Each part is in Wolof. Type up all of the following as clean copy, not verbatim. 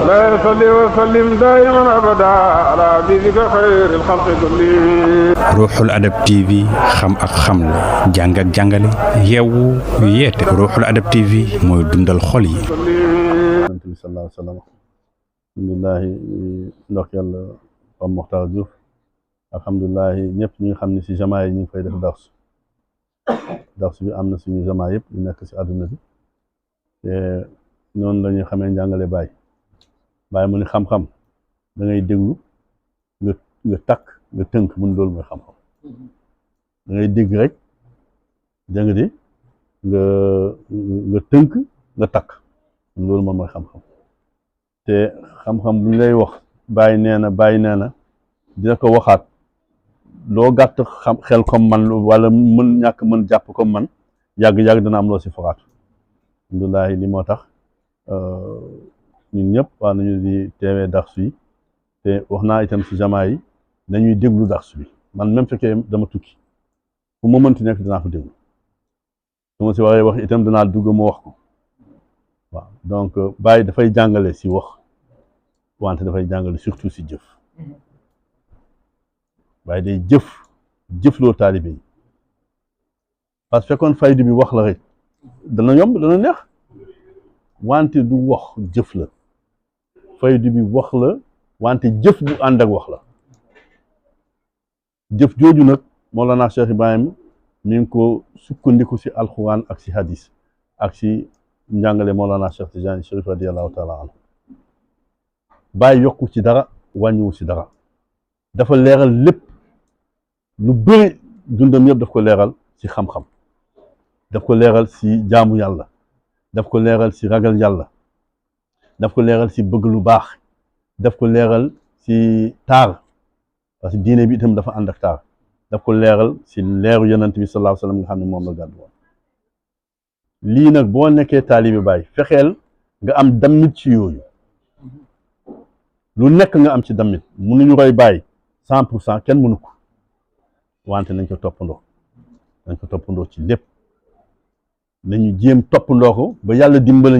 مولاي صل وسلم دائما ابدا على حبيبك خير الخلق كلهم. Ruuxul Adab TV xam ak xamle jàng ak jàngale yeewu yeete Ruuxul Adab TV mooy dundal xol yi. Nabi sallallahu alayhi wa sallam alhamdulilah ndox yàlla Pape Mokhtar Diouf alhamdulilah ñëpp ñi nga xam ne si jamaa yi ñu ngi fay def darsu bi am na suñu jamaa yëpp ñu nekk si àdduna bi te noonu la ñuy xamee njàngale Baay mu ni xam-xam da ngay déglu nga takk nga tënk mun loolu mooy xam-xam da ngay dégg rek da nga di nga tënk nga takk loolu moom mooy xam-xam te xam-xam bu ñu lay wax bàyyi nee na dina ko waxaat loo gàtt xam xel comme man wala mën ñàkk mën jàpp comme man yàgg-yàgg dana am loo si foraat alhamdulilah li moo tax ñun ñëpp waa nañu di teewee darsu yi te wax naa itam si jamaa yi dañuy déglu darsu bi man même fekkee dama tukki fu ma mënti nekk danaa ko déglu su ma si waree wax itam danaa dugg ma wax ko waaw donc Baye dafay jàngale si wax wante dafay jàngale surtout si jëf Baye day jëfloo taalibe yi parce que fekkoon faydu bi wax la rek dana yomb dana neex wante du wax jëf la faydu bi wax la wante jëf bu ànd ak wax la jëf jooju nag Mawlana Cheikh Ibrahim mi ngi ko sukkandiku si alxuraan ak si hadis ak si njàngale Mawlana Cheikh Tidiane Chérif radiyallahu taala anhu Baye yokku ci dara wàññiwu si dara dafa leeral lépp lu bëri dundam yëpp daf ko leeral si xam-xam daf ko leeral si jaamu yàlla daf ko leeral si ragal yàlla daf ko leeral si bëgg lu baax daf ko leeral si taar parce que diine bi itam dafa ànd ak taar daf ko leeral si leeru yonent bi sallallahu alayhi wa sallam nga xam ne moom la gàddu woon lii nag boo nekkee taalibe Baye fexeel nga am dammit ci yooyu lu nekk nga am ci dammit mënuñu roy Baye 100% kenn mënu ko wante nañ ko toppandoo ci lépp nañu jéem toppandoo ko ba yàlla dimbali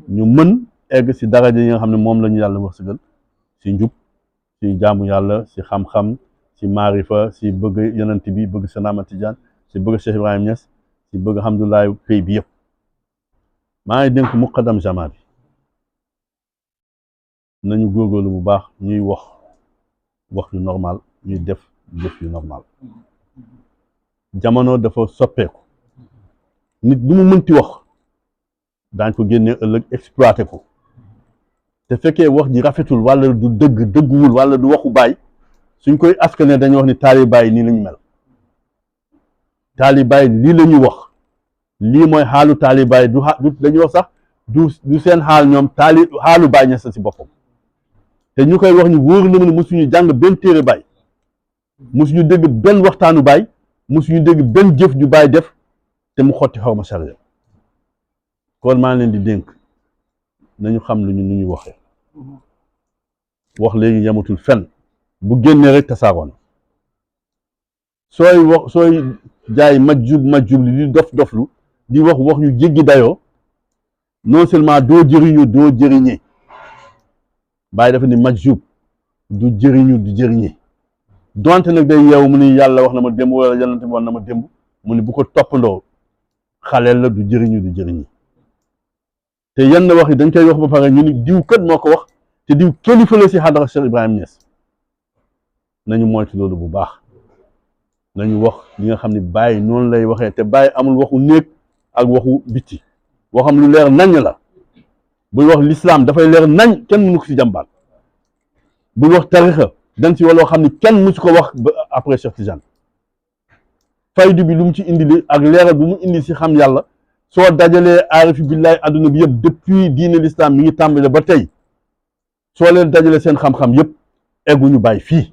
ñu mën egg si daraja yi nga xam ne moom la ñu yàlla wërsëgal si njub si jaamu yàlla si xam-xam si maarifa si bëgg yonent bi bëgg Seydina Tijaan si bëgg Cheikh Ibrahim Niass si bëgg alhamdulilah pays bi yëpp maa ngi dénk muqaddam jamaa bi nañu góorgóorlu bu baax ñuy wax yu normal ñuy def jëf yu normal jamono dafa soppeeku nit lu mu mënti wax daañ ko génnee ëllëg exploité ko te fekkee wax ji rafetul wala du dëgguwul wala du waxu Baye suñ koy askane dañuy wax ni taali Baye nii lañu mel taali Baye lii la ñuy wax lii mooy xaalu taali Baye du dañuy wax sax du seen xaal ñoom xaalu Baye Niass si boppam te ñu koy wax ni wóor na ma ne mosuñu jàng benn téere Baye mosuñu dégg benn waxtaanu Baye mosuñu dégg benn jëf ju Baye def te mu xotti xaw ma charia kon maa leen di dénk nañu xam lu ñu nu ñuy waxee wax léegi yamatul fenn bu génnee rek tasaaroon sooy jaay majjub li di dof-doflu di wax yu jéggi dayoo non seulement doo jëriñu doo jëriñee Baye dafa ni majjub du jëriñu du jëriñee donte nag day yeewu mu ni yàlla wax na ma démb wala yàllante wax na ma démb mu ni bu ko toppandoo xaleel la du jëriñu du jëriñee te yenn wax yi dañ koy wax ba pare ñu ni diw kat moo ko wax te diw kilifa la si xadara Cheikh Ibrahim Niass nañu moytu loolu bu baax nañu wax li nga xam ne Baye noonu lay waxee te Baye amul waxu néeg ak waxu bitti waxam lu leer nañ la buy wax l'islam dafay leer nañ kenn mënu ko si jàmbaat buy wax tarixa dañ si waloo xam ne kenn mësu ko wax ba après Cheikh Tidiane faydu bi lu mu ci indi li ak leeral bu mu indi si xam yàlla soo dajalee aarifi billahi adduna bi yëpp depuis diine l'islam mi ngi tàmbale ba tey soo leen dajalee seen xam-xam yëpp egguñu Baye fii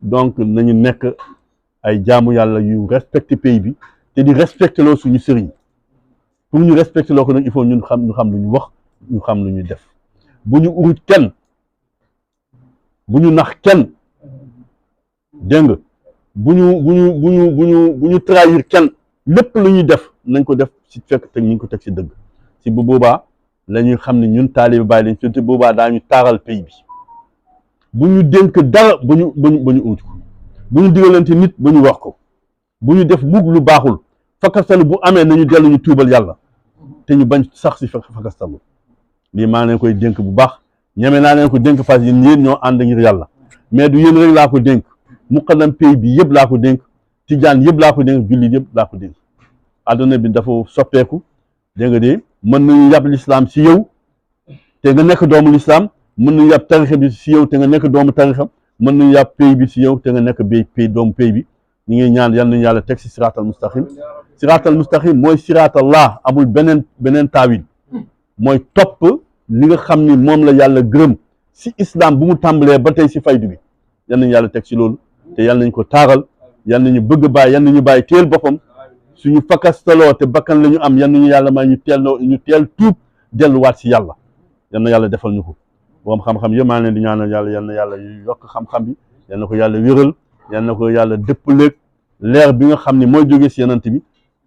donc nañu nekk ay jaamu yàlla yu respecté pays bi te di respecté loo suñu sëriñ pour ñu respecté loo ko nag il faut ñu xam lu ñu wax ñu xam lu ñu def bu ñu urut kenn bu ñu nax kenn dégg nga bu ñu trahir kenn lépp lu ñuy def nañ ko def ci fekk te ñu ko teg ci dëgg si bu boobaa la ñuy xam ne ñun taalibe Baay lañ te boobaa daañu taaral pays bi bu ñu dénk dara ba ñu uuj ko bu ñu digalante nit ba ñu wax ko bu ñu def mukk lu baaxul fakkastalu bu amee nañu dellu ñu tuubal yàlla te ñu bañ sax si fakkastalu lii maa leen koy dénk bu baax ñeme naa leen ko dénk parce que yéen ñoo ànd ngir yàlla mais du yéen rek laa ko dénk muqaddam pays bi yëpp laa ko dénk tijaan yëpp laa ko dénk jullit yëpp laa ko dénk àdduna bi dafa soppeeku dégg nga de mën nañu yàpp lislaam si yow te nga nekk doomu lislaam mën nañu yàpp tarixa bi si yow te nga nekk doomu tarixa mën nañu yàpp pays bi si yow te nga nekk pays doomu pays bi ñu ngi ñaan yal nañu yàlla teg si siraatal mustaqim mooy siraatallah amul beneen taawil mooy topp li nga xam ni moom la yàlla gërëm si islam bu mu tàmbalee ba tey si faydu bi yal nañu yàlla teg si loolu te yal nañu ko taaral yal nañu bëgg bàyyi yal nañu bàyyi teel boppam suñu fakastaloo te bakkan la ñu am yal nañu yàlla may ñu teel tuub delluwaat si yàlla yal na yàlla defal ñu ko borom xam-xam yëpp maa ngi leen di ñaanal yàlla yal na yàlla yokk xam-xam bi yal na ko yàlla wéral yal na ko yàlla dëppaleeg leer bi nga xam ne mooy jógee si yenant bi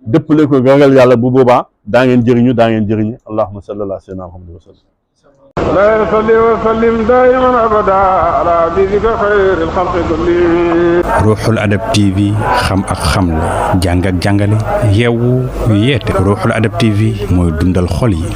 dëppaleeg ko ragal yàlla bu boobaa daa ngeen jëriñu allahumma salli ala sayyidina Muhammad wa sallam لا يصلي وسلم دائما ابدا على حبيبك خير الخلق كلهم ruuxul adab TV xam ak xamle jàng ak jàngale yeewu yeete ruuxul adab TV mooy dundal xol yi